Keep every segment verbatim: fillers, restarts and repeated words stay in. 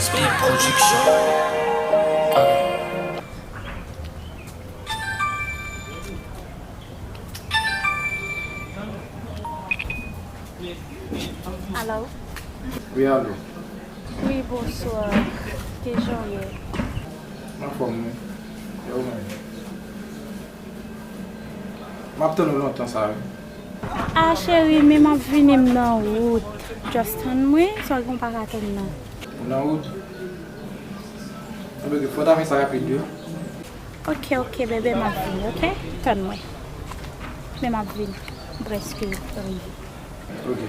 Speed Production. Ok. Alo? Wi, alo. Wi, bonswa. Kijan w ye? M anfòm, wi. E ou menm? M ap tann ou lontan sa, wi. A, cheri, men m ap vini, m nan wout. Just tann mwen, sa w gen w pa ka tann nan. Ou nan wout? Anben, fò w ta fè sa rapid, wi. Ok, ok, bebe, m ap vini, ok? Tann mwen. Men m ap vini. M prèske rive. Ok.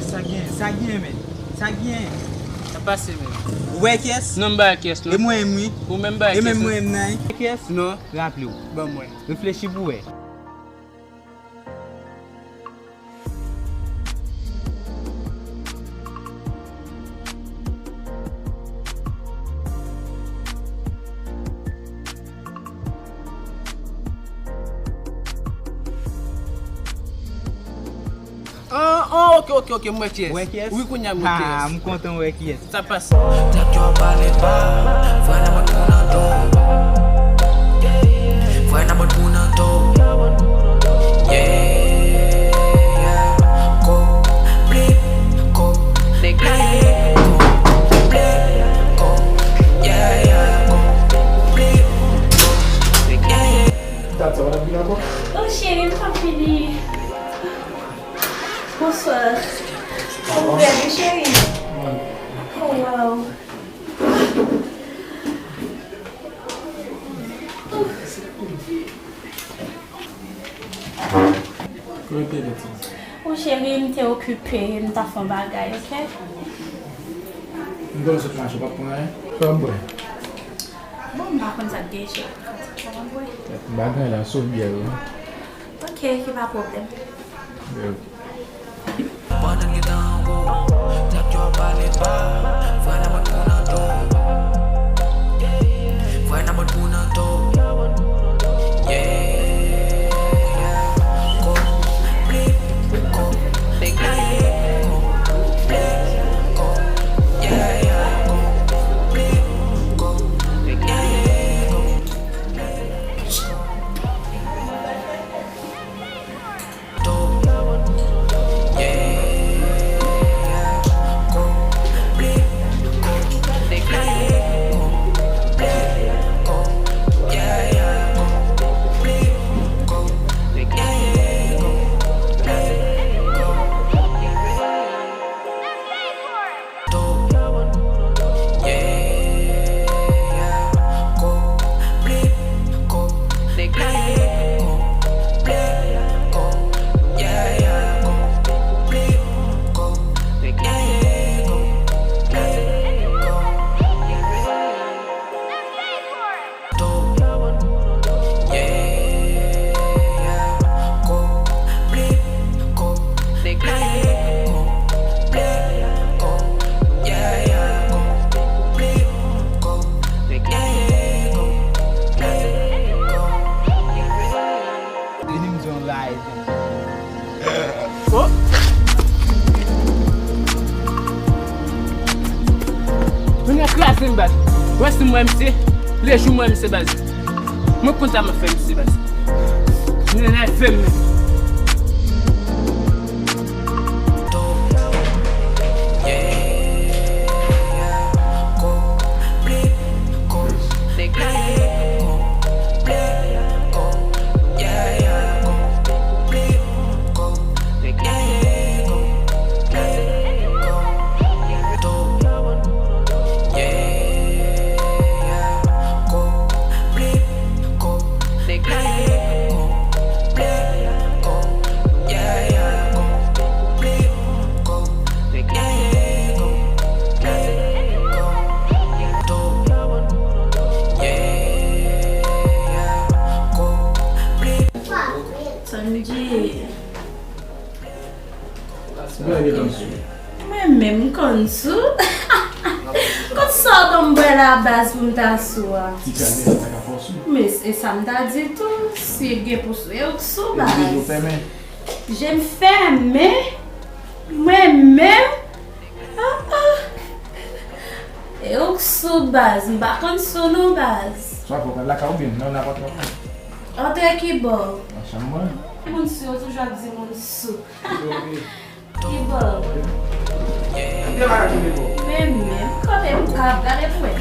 Sa gen, sa gen, men. Sa gen. Sa pase, men. Ou wè kyès? Non, m pa wè kyès, non. E mwen menm, wi. Ou menm pa wè kyès, non. E menm mwen menm nan, wi. Kyès? Non. Raple w. Ban mwen. Reflechi pou wè. Ah, ah, ok, ok, ok, m wè kiyès. Ou wè kiyès? Wi, kounye a m wè kiyès. Ah, m kontan wè kiyès. Sa pase. Nèg yo pale ba, vwala mwen moun an do. Vwala mwen moun an do. Yeah, yeah. Go, blip, go, blip, go, blip, go. Yeah, yeah. Go, blip, go, yeah, yeah. Dat sa w ap vin ankò? Oh, cheri, m p ap vini. Bonswa. Ou bèl, wi, cheri. Oh, wow. Kote w te ye, ti? Oh, cheri, m te okipe, m t ap fè yon bagay, ok? M konnen sot mache, w p ap pran anyen. Sa w ap bwè? Bon, m pa konn sa k gen, cheri. Sa w ap bwè? Bagay la, sof byè, wi. Ok, ki pa pwoblèm. Pandan m gentan anwo, nèg yo ap pale ba, vwala mwen moun an do. Vwala mwen moun an do. Yeah. Go, blip, go, blip, go, blip, go. Yeah, yeah, go, blip, go, yeah, yeah, go. Vini m di w yon bagay. Oh! Moun nan kraze m, baz. Wè si m wè misye, lejou m wè misye, baz. Mwen konn sa m ap fè misye, baz. Moun nan fè m menm. Jay. Mwen menm m konn sou. Kot sa w ban m bwè la baz pou m ta sou a? Ti kal de sa ta ka fè w sou. Men e sa m ta di tou, si gen pou sou, e ou k sou baz. Je m fèmen. Mwen menm. Ah, ah. E ou k sou baz, m pa konn sou non baz. Swa fò w pral lakay oubyen nan apatman an. Antre ki bò? Nan chanm mwen. Moun sou yo toujou ap di moun sou. Ki bò? Men men, kote m ka gade pou wè.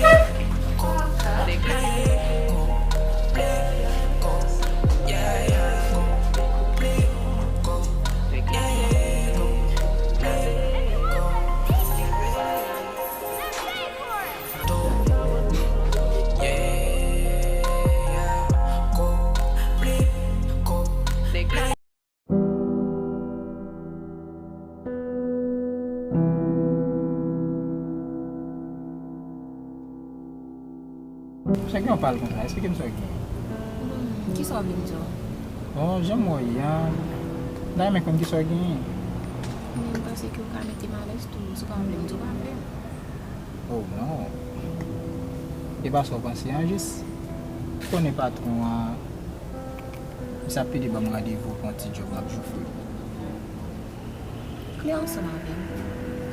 Chak yon pal konsa, eksplike m sa w gen. Hmm, kisa w vle m di w? Bon, jan m wè w ye a, m ta renmen konn kisa w genyen. Men m panse ke w ka mete m alèz tou, si w pa vle m di w pa vle. Oh non. E pa sa w panse an, jis konnen patwon an, misye ap pede ban m randevou pou yon ti djòb m ap joufre. Klè ansanm avè m.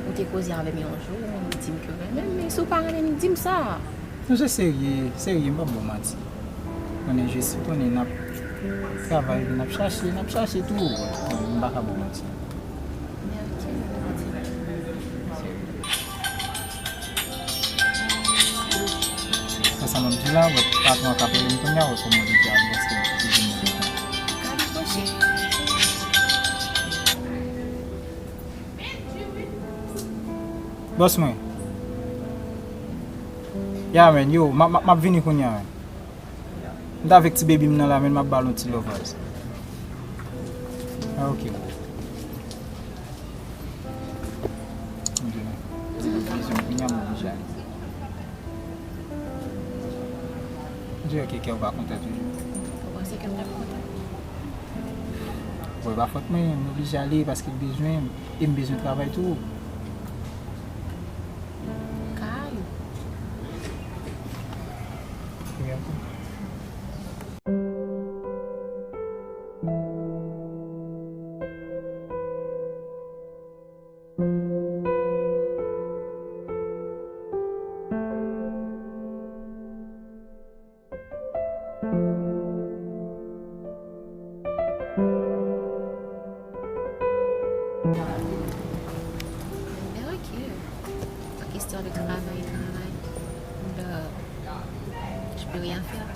Ou te koze avè m yon jou, ou di m ke w renmen m, men si w pa renmen m, di m sa. Non, se serye, serye, m p ap ba w manti. Konnen jis, konnen n ap travay, n ap chache, n ap chache tou. M pa ka ba w manti. Sa sa m ap di la, wè, patwon an k ap rele m kounye a, wè kòman li di a, li paske li vin nan kontan. Bòs mwen. Ya, men, yo, m ap, m ap, m ap vini kounye a, men. M t avèk ti baby m nan la, men m ap ba l yon ti lòvaz. Ah, ok, bro. M di nou, m bezwen m kounye a, m oblije ale. M di, ok, kè w pa kontan toujou. Ou panse ke m t ap kontan? Bon, e pa fòt mwen, m oblije ale paske l bezwen m, e m bezwen travay tou. Kay. Premye kou. Ben ok. An kesyon de travay, travay. Ben, je peux rien faire.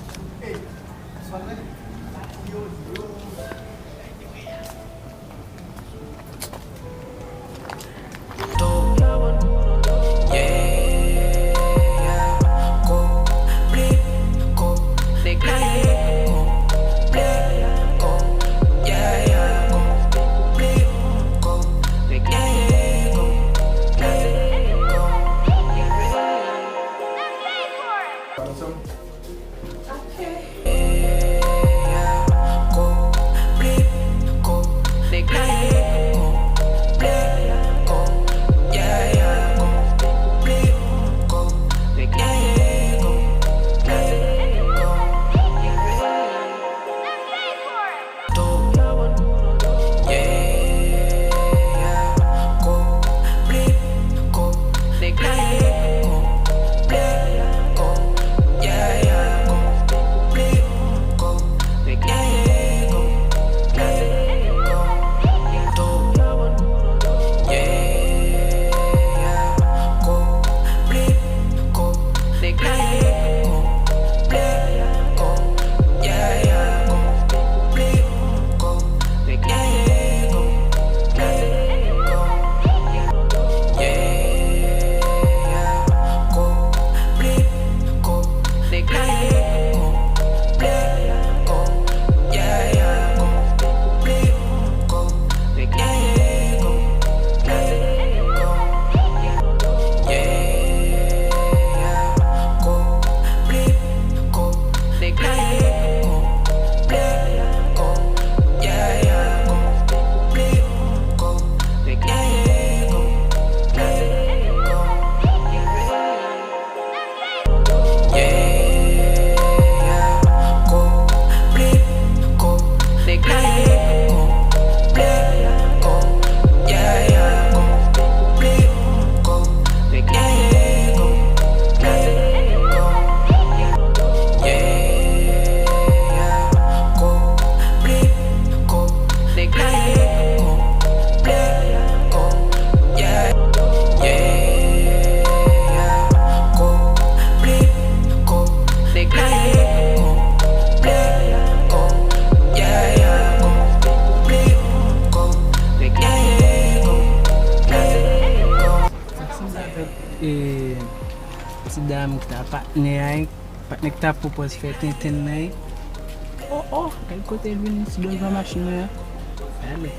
Dam ki ta patnè a, patnè ki ta pwopoze fè tenten nan. Oh, oh, gad kote l vin sou devan machin nan. Gade.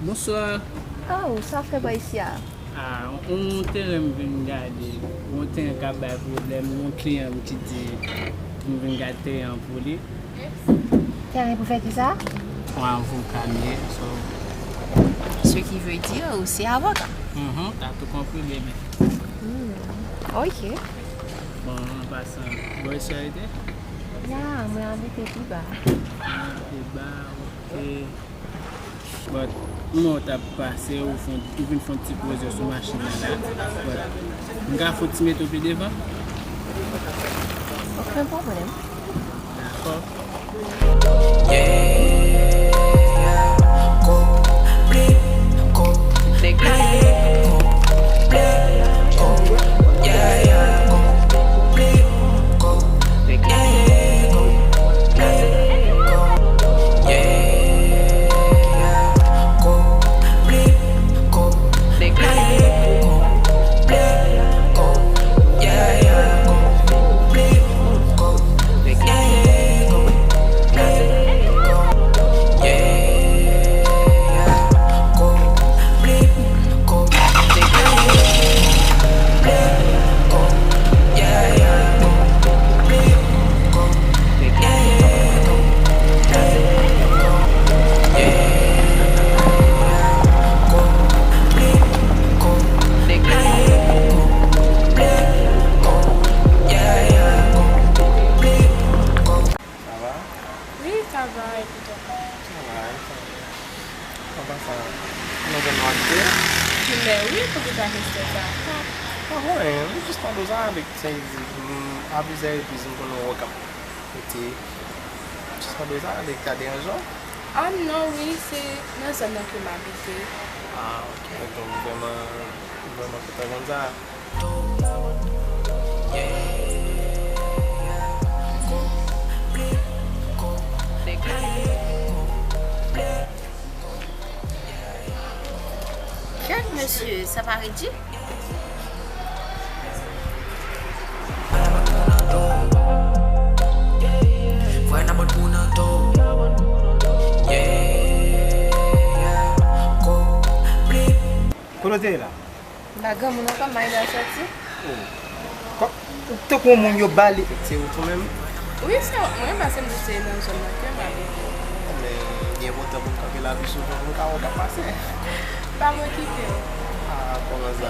Bonswa. Oh, sa fè bò isi a? Ah, yon teren m vin gade, yon teren k ap bay pwoblèm, yon kliyan m ki di m vin gade teren an pou li. Teren pou fè kisa? Yon avoka m ye, so. Ce qui veut dire, ou se avoka? Mhm, t'as tout compris, baby. Hmm, ok. Bon, an pasan, bò isi a rete? Ya, mwen abite pi ba. Ah, pi ba, ok. But, m wè w t ap pase, ou fon, ou vin fon ti poze sou machin nan la. But, m ka fon ti mete w pi devan? Okenn pwoblèm. Dakò. Sa va? Wi, sa va, e pou twa? Sa va, sa va. An pasan, nou konn w abite? Kilè, wi, poukisa kesyon sa? Pa, pa pou anyen, m jis tande w sa avèk sèzi. M, a plizyè repriz, m konnen w k ap rete. M jis tande w sa avèk, sa deranje w? Ah, non, wi, se nan zòn nan ke m abite. Ah, ok, ok, m vrèman, m vrèman kontan konn sa. Gad mesye, sa pa redi? Kote w te ye la? M pa granmoun ankò, m al sòti. Oh. Kò, ou tankou yon moun yo bale. Se ou tou menm? Wi, se mwen, paske m di se nan zòn nan ke m abite. Men, li enpòtan pou m kanpe la pi souvan pou m ka wè w k ap pase. Pa m okipe w. Ah, kòman sa?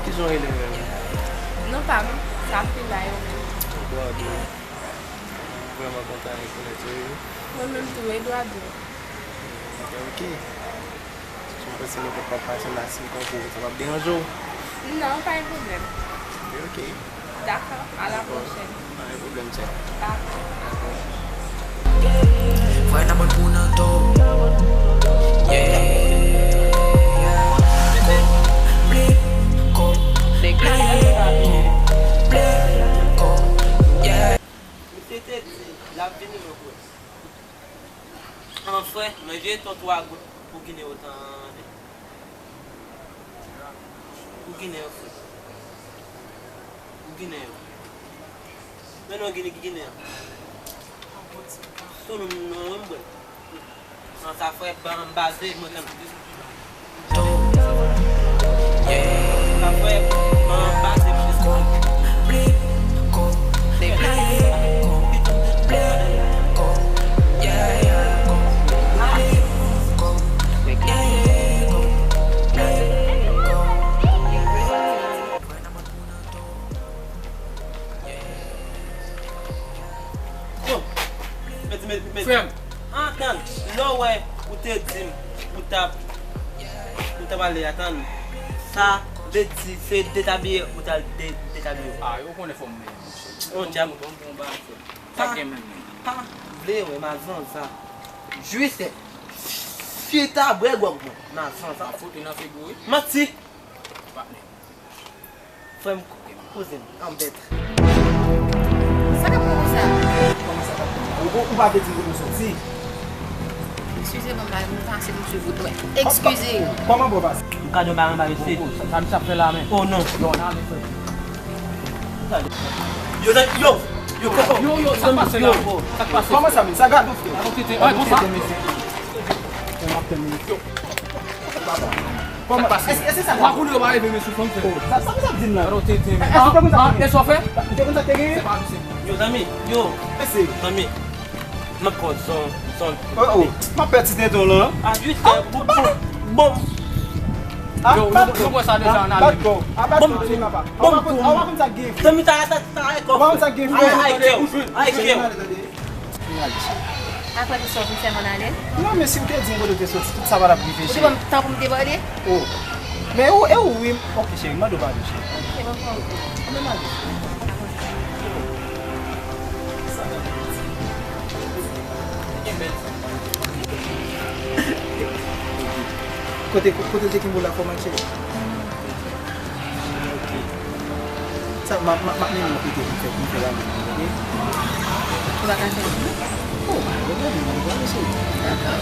Kijan w rele menm? Non pa m, se Aprila yo menm. Edouardo. M vrèman kontan rekonèt ou, wi. Mwen menm tou, Edouardo. Ok, ok. Si m panse nenpòt lòt pati la, si m kanpe w, sa p ap deranje w? Non, pa gen pwoblèm. Ok, ok. Dakò, a la pwochèn. Pa gen pwoblèm, chè. Dakò. Dakò. Vwala mwen pou nan to. Yeah. Ko, bli, ko, bli, ko, bli, ko, yeah. Misye te di l ap vini, mwen kwè. An frè, manje ton twa gout pou Ginen yo tande. Pou Ginen yo, frè. Pou Ginen yo. Men non, Ginen, Ginen yo. Sou nou, non, wi, m bwè. An sa, frè, ban m baze, mwen tann. Frè m. Antann, lè w wè ou te di m ou t ap, ou t ap ale, atann. Sa vle di se detabiye ou t al de-, detabiye. Ah, yo konnen fò m menm, monchè. Yon djab. Bon, bon, bon, ba, frè. Pa, pa vle wè, ma zanzan. Jwi se chita bwè gwòg mwen, ma zanzan. Ap fout li nan figi w, wi. Manti. Patnè. Frè m, kouzen m, anbèt. Sa k ap pran konsa? Kòman sa pa pran? Ou, ou, ou pa vle di m kote w soti? Eskize mwen, m pase m sou wout mwen. Eskize. Kòman bò pase? M ka di yon bagay anba mesye. Sa misye ap fè la men. Oh non. Yo, nan ale frè. Yo, yo, yo, koko. Yo, yo, sa k pase la? Sa k pase? Kòman sa menm? Sa gade w frè. Akonte te. Ay, konsa. Kòman? Eske se sa? Wa koule yo pa leve men sou fanm frè. Sa sa sa ap di m la? Akonte te. Eske se konsa? E sa w fè? Se konsa te gen? Se pa misye. Yo, zanmi, yo. Ese. Zanmi, m ap pran zon, zon. Oh oh. M ap pèdi tenton lan. A, jis fè, bon, bon, bon. Ah, Yo, bat nou pran sa deja, ann bat ale. Kò. Ah, bat kò, deja papa. Ou pa konn, ou pa konn sa k gen. Zanmi, sa, sa, sa, sa, Ou pa konn sa k gen. Ay, ay, kè w. Ay, kè w. Apre tout sa, w vin fè m ann ale? Non, men si w te di m kote w te soti, tout sa pa t ap rive, Ou te cheri. ban m tan pou m debòde? Oh. Men ou, e ou wi. Ok, cheri, mande w padon, cheri. Ok, bon, bon. Ann ale. Kote, kote w te kenbe w la, kòman, cheri? Ok. Sa, m ap, m ap, m ap mennen w kote pou fè, pou fè bagay, ok? Ou pa ka fè l pou mwen? Oh, pa gen pwoblèm, nou pral eseye. Dakò.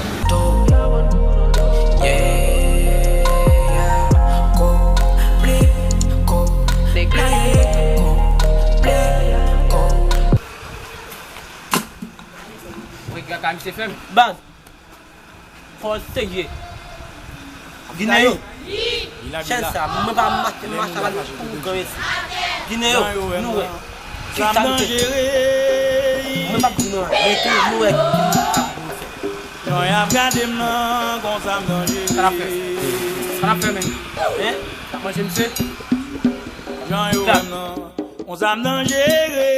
Ou regrèt a misye fè m. Baz. Fò w serye. Ginen yo. Chèn sa, mwen pa mache, mache avè l pou granmesi. Ginen yo, nou wè. Ki sa nou fè? Mwen p ap di nou anyen, men tou nou wè ki sa pou nou fè. Jan y ap gade m nan, konsa m danjere. Sa n ap fè? Sa n ap fè men? Hein? N ap manje misye? Jan yo wè m nan, konsa m danjere.